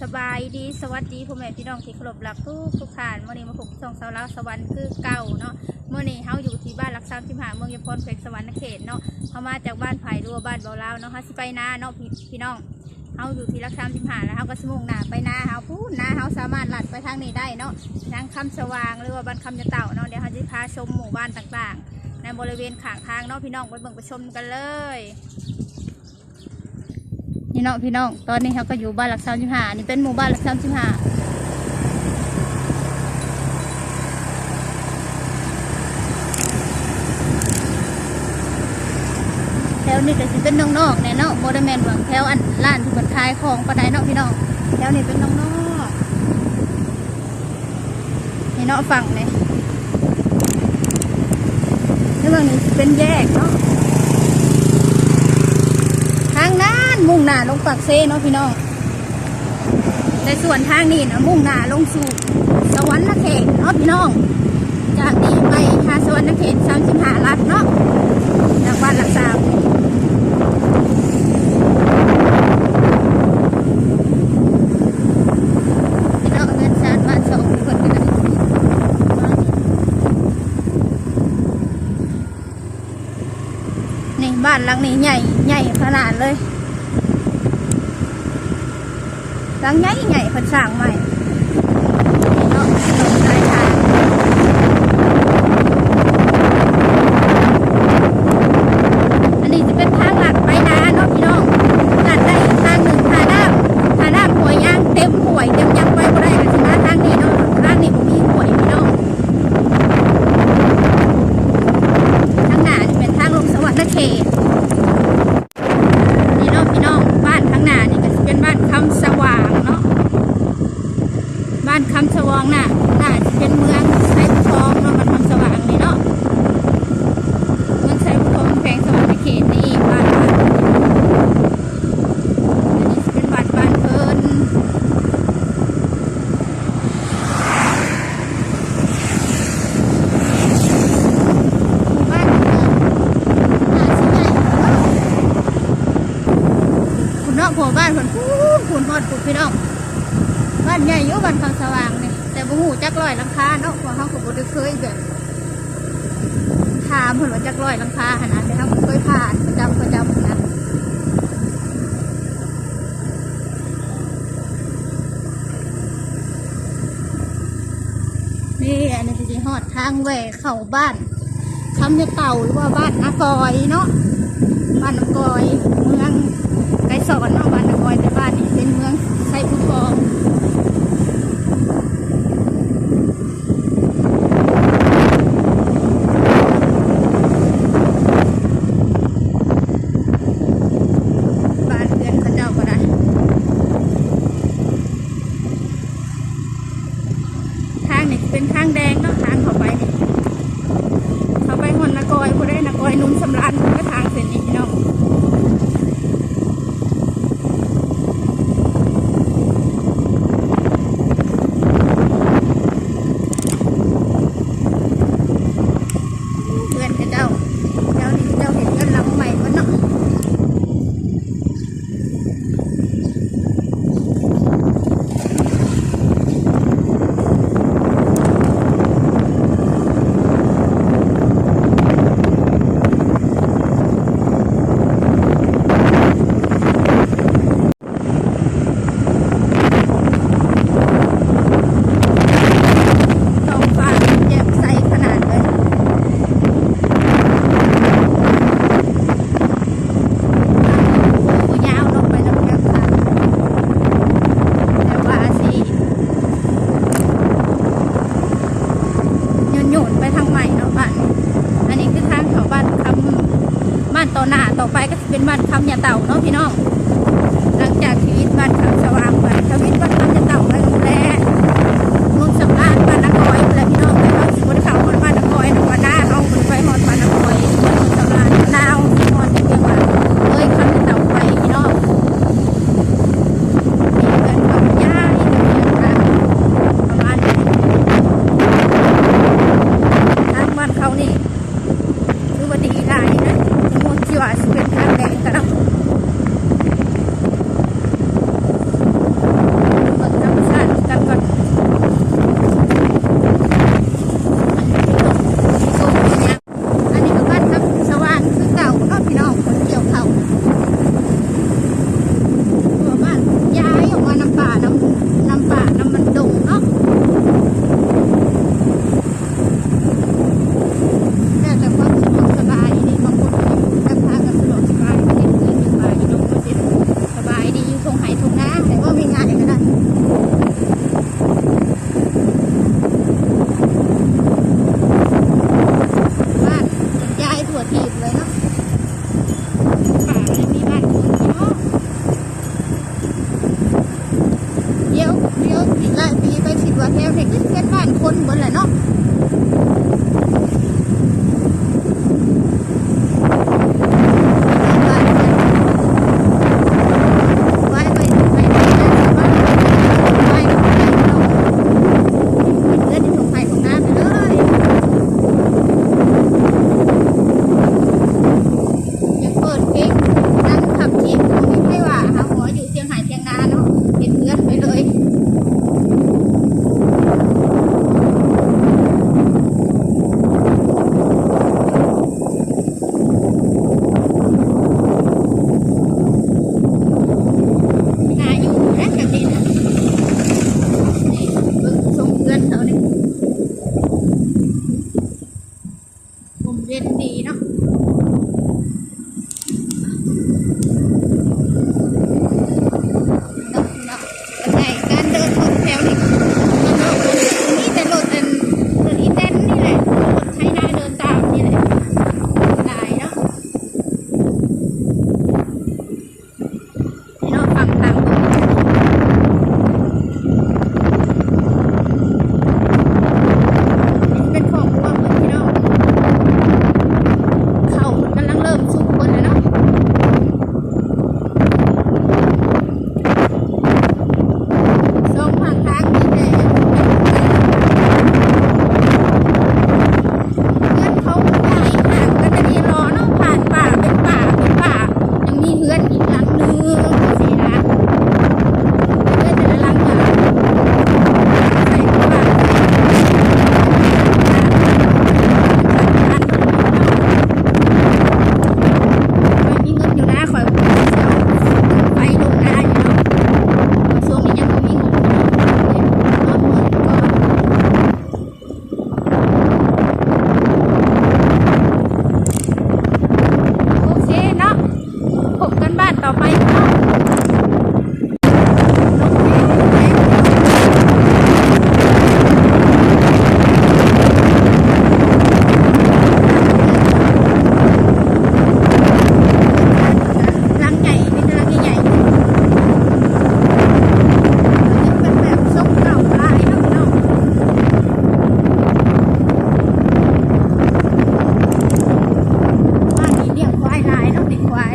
ສະບາຍດີ ສະຫວັດດີພໍ່ແມ່ພີ່ນ້ອງທີ່ເຄົາລົບຮັກທຸກໆທ່ານ. ມື້ນີ້ມາພົບກັບຊ່ອງສາວລາວສະຫວັນຄືເກົ່າເນາະ. ມື້ນີ້ເຮົາຢູ່ທີ່ບ້ານຫຼັກສາມສິບຫ້າ ເມືອງຍາພອນ ແຂວງສະຫວັນນະເຂດເນາະ. ເຮົາມາຈາກບ້ານໄຜ່ ຫຼືວ່າບ້ານເບົາລາວເນາະ. ເຮົາຊິໄປນາເນາະ ພີ່ ພີ່ນ້ອງ. ເຮົາຢູ່ທີ່ຫຼັກສາມສິບຫ້າ ແລ້ວເຮົາກໍຊິມຸ່ງໜ້າໄປນາເຮົາພຸ້ນ. ນາເຮົາສາມາດລັດໄປທາງນີ້ໄດ້ເນາະ ທາງຄຳສະຫວ່າງ ຫຼືວ່າບ້ານຄຳຈະເຕົ້າເນາະ. ດຽວເຮົາຈະພາຊົມໝູ່ບ້ານຕ່າງໆ ໃນບໍລິເວນຂ້າງທາງເນາະ ພີ່ນ້ອງ. ໄປເບິ່ງໄປຊົມກັນເລີຍ. ນີ້ເນາະພີ່ນ້ອງ ຕອນນີ້ເຮົາກໍຢູ່ບ້ານຫຼັກສາມສິບຫ້າ ອັນນີ້ເປັນໝູ່ບ້ານຫຼັກສາມສິບຫ້າ. ແຖວນີ້ກໍຊິເປັນນອກໆແດ່ເນາະ ບໍ່ໄດ້ແມ່ນວ່າແຖວອັນຮ້ານທີ່ເພິ່ນຂາຍຂອງປານໃດເນາະພີ່ນ້ອງ. ແຖວນີ້ເປັນນອກໆ. ນີ້ເນາະ ຝັ່ງນີ້ ແລ້ວເບິ່ງນີ້ຊິເປັນແຍກເນາະ. ທາງນັ້ນມຸ່ງໜ້າລົງປາກເຊເນາະພີ່ນ້ອງ. ແຕ່ສ່ວນທາງນີ້ນະ ມຸ່ງໜ້າລົງສູ່ສະຫວັນນະເຂດເນາະພີ່ນ້ອງ. ຈາກນີ້ໄປຫາສະຫວັນນະເຂດສາມສິບຫ້າຫຼັກເນາະ ຈາກບ້ານຫຼັກສາມນີ້. ເນາະ ເຮືອນຊານບ້ານຊ່ອງເພິ່ນກໍໄດ້ ນີ້ ບ້ານຫຼັງນີ້ໃຫຍ່ ໃຫຍ່ຂະໜາດເລີຍ ຫຼັງໃຫຍ່ໆ ເພິ່ນສ້າງໃໝ່. ນີ້ເນາະ ຖະໜົນສາຍທາງ ອັນນີ້ຊິເປັນທາງລັດໄປນາເນາະພີ່ນ້ອງ. ລັດໄດ້ອີກທາງໜຶ່ງ ຖ້ານ້ຳ ຖ້ານ້ຳຫ້ວຍຍາງເຕັມຫ້ວຍເຕັມຫຍັງໄປບໍ່ໄດ້ ກໍຊິມາທາງນີ້ເນາະ. ທາງນີ້ບໍ່ມີຫ້ວຍພີ່ນ້ອງ. ທາງໜ້ານີ້ແມ່ນທາງລົງສະຫວັນນະເຂດ. ນີ້ເນາະພີ່ນ້ອງ ບ້ານທາງໜ້ານີ້ກໍຊິເປັນບ້ານຄຳສະຫວ່າງເນາະ ບ້ານຄຳສະຫວ່າງນະ ໜ້າຊິເປັນເມືອງໄຊພູທອງເນາະ ບ້ານຄຳສະຫວ່າງນີ້ເນາະ ເມືອງໄຊພູທອງ ແຂວງສະຫວັນນະເຂດນີ້. ບ້ານ ອັນນີ້ຊິເປັນວັດບ້ານເພິ່ນ. ໝູ່ບ້ານເພິ່ນໜ້າຊິໃຫຍ່ພຸ້ນເນາະ ພຸ້ນເນາະ ເພາະວ່າບ້ານເພິ່ນພຸ້ນ ພຸ້ນຮອດພຸ້ນພີ່ນ້ອງ. ບ້ານໃຫຍ່ຢູ່ ບ້ານຄຳສະຫວ່າງນີ້ ແຕ່ບໍ່ຮູ້ຈັກຮ້ອຍຫຼັງຄາເນາະ ເພາະເຮົາກໍບໍ່ໄດ້ເຄີຍແບບຖາມເພິ່ນວ່າຈັກຮ້ອຍຫຼັງຄາຫັ້ນນະ ແຕ່ເຮົາກໍເຄີຍຜ່ານປະຈຳ ປະຈຳຫັ້ນນະ. ນີ້ ອັນນີ້ກໍຊິຮອດທາງແວ່ເຂົ້າບ້ານຄຳຍາເຕົາ ຫຼືວ່າບ້ານນາກອຍເນາະ ບ້ານນາກອຍ ເມືອງໄກສອນເນາະ ບ້ານນາກອຍ ແຕ່ບ້ານນີ້ເປັນເມືອງໄຊພູທອງ. ບ້ານເຮືອນເຂົາເຈົ້າກໍໄດ້ ທາງນີ້ເປັນທາງແດງເນາະ ທາງເຂົ້າໄປນີ້ ເຂົ້າໄປຮອດນາກອຍພຸ້ນເດ້ ນາກອຍໜຸ່ມສຳລານພຸ້ນເດ້ ທາງເສັ້ນນີ້ພີ່ນ້ອງ. ເບິດແຫຼະເນາະ. ຢາກເປີດເພງດັງຄັກເອງ ບໍ່ມີໃຜວ່າ ເຮົາກໍຢູ່ທຽງໄຮ່ທຽງນາເນາະ ເຮັດເຮືອນໄປເລີຍ. ໜ້າຢູ່ແທ້ ແບບນີ້ນະ. ນີ້ ເບິ່ງຊົມເຮືອນເຂົານີ້ ຮົ່ມເຢັນດີເນາະ. ເນາະ ເນາະ ໃຫຍ່ ການເດີນລົດແຖວນີ້ ມີແຕ່ລົດອັນ ລົດອີແຕນນີ້ແຫຼະ ລົດໄຖນາເດີນຕາມນີ້ແຫຼະ ຫຼາຍເນາະ. ພີ່ນ້ອງຟັງທາງເບິ່ງ ເປັນຂອງຮ່ວງເພິ່ນພີ່ນ້ອງ ເຂົ້າເພິ່ນກຳລັງເລີ່ມສຸກເບິດແລ້ວເນາະ. ສອງຂ້າງທາງມີແຕ່ ເຮືອນເຂົາໃຫຍ່ ຫ່າງກັນແຕ່ເດລອເນາະ ຜ່ານປ່າເປັນປ່າເປັນປ່າ ຍັງມີເຮືອນອີກຫຼັງໜຶ່ງຊີ້ນະ ເຮືອນແຕ່ລະຫຼັງກະໃສ່ບ້ານ ຂ້ອຍມີເງິນຢູ່ນາ ຂ້ອຍໄປລົງນາຢູ່ເນາະ ຊ່ວງນີ້ຍັງບໍ່ມີງົບ ໂອເຄເນາະ ພົບກັນບ້ານຕໍ່ໄປເນາະ. ຫຼັງໃຫຍ່ ມີແຕ່ຫຼັງໃຫຍ່ໆ ເປັນແບບຊົງເກົ່າຫຼາຍເນາະພີ່ນ້ອງ. ບ້ານນີ້ລ້ຽງຄວາຍຫຼາຍເນາະ ເປັນຄວາຍ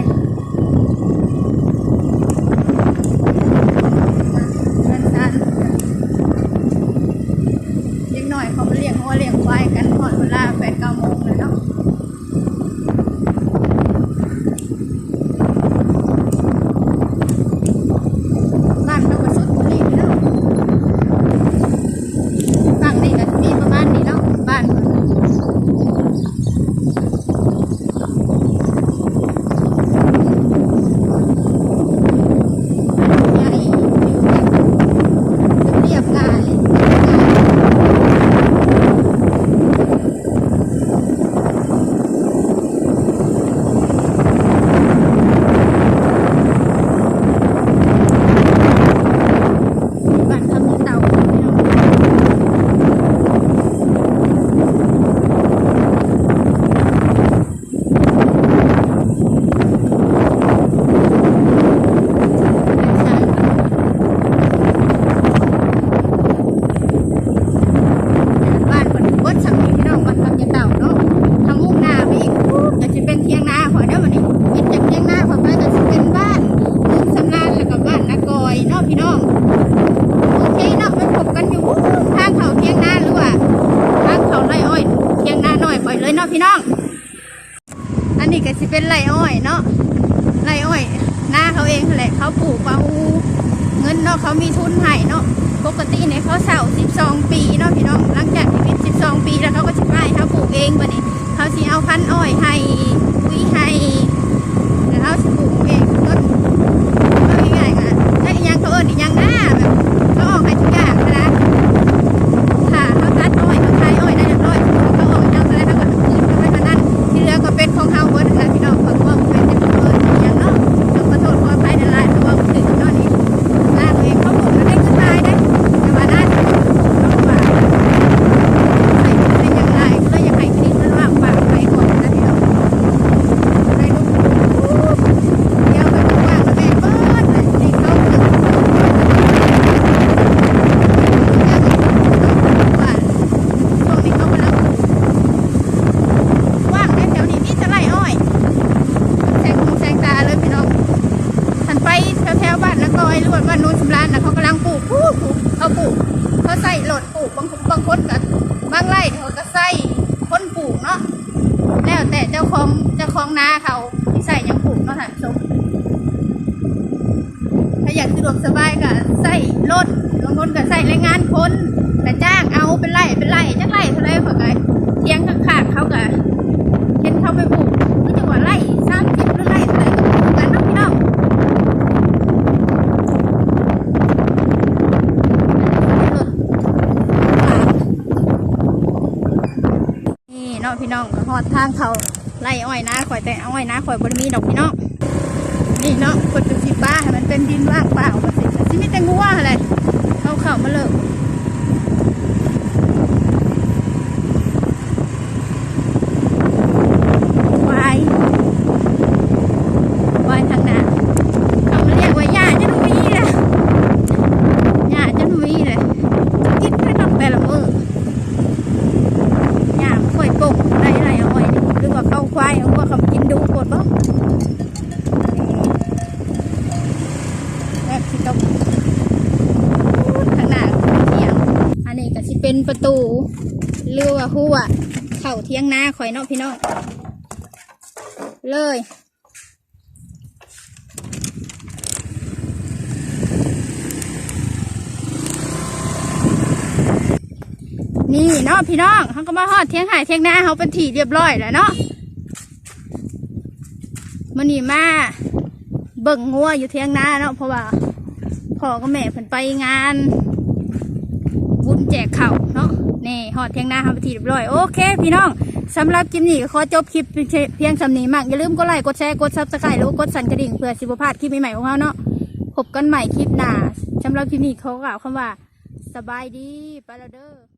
ເຮືອນຊານ ເດັກນ້ອຍເຂົາມາລ້ຽງງົວລ້ຽງຄວາຍກັນ ຮອດເວລາແປດເກົ້າໂມງແລ້ວເນາະ. ບ້ານເຮົາກໍສຸດນີ້ເນາະ ຝັ່ງນີ້ກໍຊິມີປະມານນີ້ເນາະ ບ້ານ ໃຫຍ່ ຢູ່ແບບລຽບງ່າຍ. ບ້ານຄຳຍາເຕົ່າ ບ້ານເພິ່ນເບິດສ່ຳນີ້ພີ່ນ້ອງ ບ້ານຄຳຍາເຕົ່າເນາະ. ຖ້າມຸ່ງໜ້າໄປອີກພຸ້ນ ກໍຊິເປັນທຽງນາຂ້ອຍເດີບັດນີ້ ເຮັດຈາກທຽງນາຂ້ອຍໄປກໍຊິເປັນບ້ານໂນນສຳລານ ແລ້ວກໍບ້ານນາກອຍເນາະພີ່ນ້ອງ. ໂອເຄເນາະ ໄປພົບກັນຢູ່ພຸ້ນ ທາງເຂົ້າທຽງນາ ຫຼືວ່າທາງເຂົ້າໄຮ່ອ້ອຍ ທຽງນານ້ອຍຂ້ອຍເລີຍເນາະພີ່ນ້ອງ. ອັນນີ້ກໍຊິເປັນໄຮ່ອ້ອຍເນາະ ໄຮ່ອ້ອຍນາເຂົາເອງຫັ້ນແຫຼະ ເຂົາປູກເອົາເງິນເນາະ ເຂົາມີທຶນໃຫ້ເນາະ. ປົກກະຕິນີ້ເຂົາເຊົ່າສິບສອງປີເນາະພີ່ນ້ອງ ຫຼັງຈາກທີ່ປິດສິບສອງປີແລ້ວ ເຂົາກໍຊິປະໃຫ້ເຮົາປູກເອງ. ບັດນີ້ເຂົາຊິເອົາພັນອ້ອຍໃຫ້ ປຸ໋ຍໃຫ້ ແລ້ວເຮົາຊິປູກເອງ ຕົ້ນ ເວົ້າງ່າຍໆ ກະຈັກອີ່ຫຍັງ ເຂົາເອີ້ນອີ່ຫຍັງນາ ແບບເຂົາອອກໃຫ້ທຸກຢ່າງຫັ້ນນະ. ຖ້າເຮົາຕັດອ້ອຍ ເຮົາຂາຍອ້ອຍໄດ້ຮຽບຮ້ອຍ ເຂົາອອກເທົ່າໃດ ເຮົາກໍຄືນເຂົາໄປເທົ່ານັ້ນ ທີ່ເຫຼືອກໍເປັນຂອງເຮົາເບິດຫັ້ນນະພີ່ນ້ອງ. ຂ້ອຍເວົ້າບໍ່ເປັນ ຈັກເອີ້ນອີ່ຫຍັງເນາະ ຕ້ອງຂໍໂທດຂໍອະໄພຫຼາຍໆ ເພາະເວົ້າບໍ່ຖືກເນາະ. ນີ້ນາເອງ ເຂົາປູກກໍໄດ້ເງິນຫຼາຍເດ້ ແຕ່ວ່ານາທີ່ເຂົາປູກເນາະ ວ່າໃສ່ ໃສ່ຫຍັງຫຼາຍ ກໍເລີຍຢາກໃຫ້ທີ່ດິນມັນວ່າງເປົ່າໄປກ່ອນນະພີ່ນ້ອງ. ໄດ້ລູກ ດຽວກໍວ່າງ ນາເຂົາຊິໃຊ້ຫຍັງປູກເນາະທ່ານຜູ້ຊົມ. ຖ້າຢາກສະດວກສະບາຍກໍໃຊ້ລົດ, ບາງຄົນກໍໃຊ້ແຮງງານຄົນ ກໍຈ້າງເອົາເປັນໄຮ່ເປັນໄຮ່ ຈັກໄຮ່ເທົ່າໃດ. ຂ້ອຍກໍ ຖຽງຂ້າງໆເຂົາກໍເຫັນເຂົາໄປປູກ ຄືຈັງວ່າໄຮ່ສາມສິບ ຫຼືໄຮ່ເທົ່າໃດກໍບໍ່ຮູ້ຄືກັນເນາະພີ່ນ້ອງ. ນີ້ເນາະພີ່ນ້ອງ ກໍຮອດທາງເຂົ້າໄຮ່ອ້ອຍນາຂ້ອຍ ແຕ່ອ້ອຍນາຂ້ອຍບໍ່ໄດ້ມີດອກພີ່ນ້ອງ. ນີ້ເນາະ ເພິ່ນກໍຊິປະໃຫ້ມັນເປັນດິນວ່າງເປົ່າ ວ່າຊີ້ ກໍຊິມີແຕ່ງົວຫັ້ນແຫຼະ ເຂົາເຂົ້າມາເລີກ. ຄວາຍ ຄວາຍທາງໜ້າ ເຂົາມາລຽກວ່າຫຍ້າຈົນບໍ່ມີແລ້ວ ຫຍ້າຈົນບໍ່ມີແລ້ວ ກິນໄປເນາະແຕ່ລະມື້. ຫຍ້າບໍ່ຄ່ອຍປົກໄດ້ ໄຮ່ອ້ອຍນີ້ ຫຼືວ່າເຂົາ ຄວາຍເອົາງົວເຂົາໄປກິນດຸໂພດບໍ? ແບບຊິຕົກ ທາງໜ້າທຽງ. ອັນນີ້ກໍຊິເປັນປະຕູ ຫຼືວ່າຮົ້ວ ເຂົ້າຖຽງນາຂ້ອຍເນາະພີ່ນ້ອງ ເລີຍ. ນີ້ເນາະພີ່ນ້ອງ ເຮົາກໍມາຮອດຖຽງໄຮ່ຖຽງນາເຮົາເປັນທີ່ຮຽບຮ້ອຍແລ້ວເນາະ. ມື້ນີ້ມາເບິ່ງງົວຢູ່ຖຽງນາເນາະ ເພາະວ່າພໍ່ກັບແມ່ເພິ່ນໄປງານບຸນແຈກເຂົ້າເນາະ. ນີ້ ຮອດຖຽງນາເຮົາເປັນທີ່ຮຽບຮ້ອຍ. ໂອເຄພີ່ນ້ອງ ສຳລັບຄລິບນີ້ກໍຂໍຈົບຄລິບພຽງ ພຽງສ່ຳນີ້. ມັກຢ່າລືມກົດໄລ ກົດແຊ ກົດ Subscribe ຫຼືວ່າກົດສັ່ນກະດິ່ງ ເພື່ອຊິບໍ່ພາດຄລິບໃໝ່ໆຂອງເຮົາເນາະ. ພົບກັນໃໝ່ຄລິບໜ້າ. ສຳລັບຄລິບນີ້ຂໍກ່າວຄຳວ່າ ສະບາຍດີ ໄປແລ້ວເດີ້.